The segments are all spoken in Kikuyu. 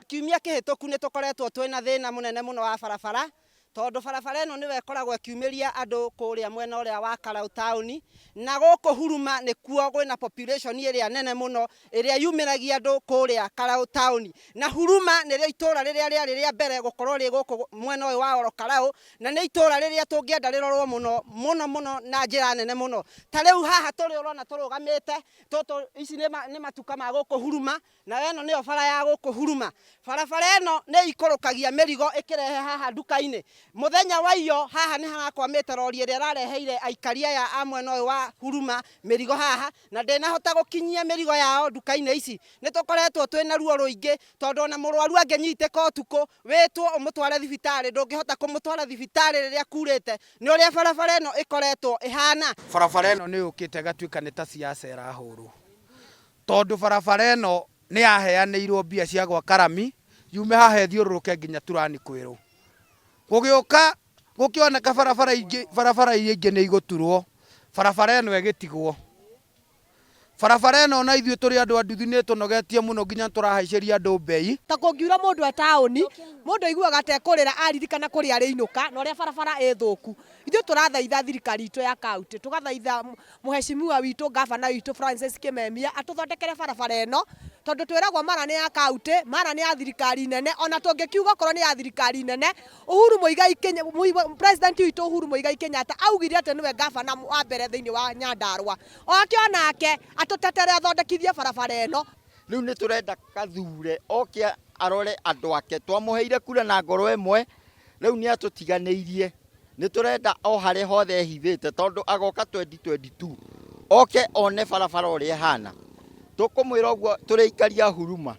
Kiumia kĩhĩtũku nĩ tũkoretwo twĩna thĩna mũnene mũno wa barabara, tondũ barabara ĩno nĩyo ĩkoragwo ĩkiumĩria andũ kũrĩa mwena ũrĩa wa Karau taũni, na gũkũ Huruma nĩkuo kwĩna population ĩrĩa nene mũno ĩrĩa yumĩragia andũ kũrĩa Karau taũni. Na Huruma nĩrĩo itũra rĩrĩa rĩarĩ rĩa mbere gũkorwo rĩ gũkũ mwena ũyũ wa Ol Kalou, na nĩ itũra rĩrĩa tũngĩenda rĩrorwo mũno mũno mũno na njĩra nene mũno. Ta rĩu haha tũrĩ ũrona tũrũgamĩte, tũtũ ici nĩ matuka ma gũkũ Huruma, Nayo ĩno nĩyo bara ya gũkũ Huruma. Barabara ĩno nĩ ikũrũkagia mĩrigo ĩkĩrehe haha nduka-inĩ. Mũthenya wa iyo haha nĩ harakwamĩte rori ĩrĩa ĩrareheire aikari aya a mwena ũyũ wa Huruma mĩrigo haha, na ndĩnahota gũkinyia mĩrigo yao nduka-inĩ ici. Nĩ tũkoretwo twĩna ruo rũingĩ tondũ ona mũrwaru angĩnyitĩka ũtukũ wĩtwo ũmũtware thibitarĩ ndũngĩhota kũmũtwara thibitarĩ rĩrĩa kurĩte nĩ ũrĩa barabara ĩno ĩkoretwo ĩhana. Barabara ĩno nĩ yũkĩte ĩgatuĩka nĩ ta siasa ĩrahũrwo. Tondũ barabara ĩno nĩ yaheanĩirwo mbia cia gwaka rami yume haha ĩthiũrũrũke nginya Turani Kwĩrũ. Gũgĩũka gũkĩoneka barabara ingĩ, barabara iria ingĩ nĩ igũturwo, barabara ĩno ĩgĩtigwo. Barabara ĩno ona ithuĩ tũrĩ andũ a nduthi nĩ ĩtũnogetie mũno nginya nĩ tũrahaicĩria andũ mbei. Ta kũngiura mũndũ e taũni, mũndũ aiguaga ta ekũrĩra aririkana kũrĩa arĩinũka na ũrĩa barabara ĩ thũku. Ithuĩ tũrathaitha thirikari itũ ya kauntĩ, tũgathaitha mũheshimiwa witũ ngabana witũ Francis Kimemia atũthondekere barabara ĩno, tondũ twĩragwo mara nĩ ya kauntĩ, mara nĩ ya thirikari nene, ona tũngĩkiuga okorwo nĩ ya thirikari nene, Uhuru Muigai Kenya, president witũ Uhuru Muigai Kenyatta augire atĩ nĩwe ngabana wa mbere thĩinĩ wa Nyandarua, oke onake atũtetere athondekithie barabara ĩno. Rĩu nĩ tũrenda Kathure oke arore andũ ake, twamũheire kura na ngoro ĩmwe, rĩu nĩ atũtiganĩirie. Nĩ tũrenda o harĩa hothe ehithĩte tondũ agoka 2022 oke one barabara ũrĩa ĩhana. Tũkũmwĩra ũguo tũrĩ aikari a Huruma,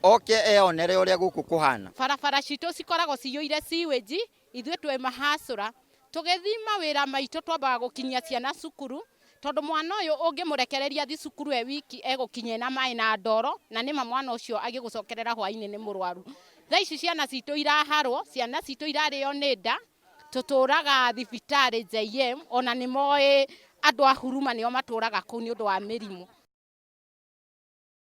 oke eyonere ũrĩa gũkũ kũhana. Barabara citũ cikoragwo ciyũire sewage, ithuĩ twĩ mahacũra. Tũgĩthiĩ mawĩra maitũ twambaga gũkinyia ciana cukuru, tondũ mwana ũyũ ũngĩmũrekereria athiĩ cukuru e wiki egũkinya ena maĩ na ndoro, na nĩma mwana ũcio agĩgũcokerera hwainĩ nĩ mũrwaru. Thaa ici ciana citũ iraharwo, ciana citũ irarĩo nĩ nda, tũtũraga thibitarĩ JM, ona nĩ moĩ andũ a Huruma nĩo matũraga kũu nĩ ũndũ wa mĩrimũ.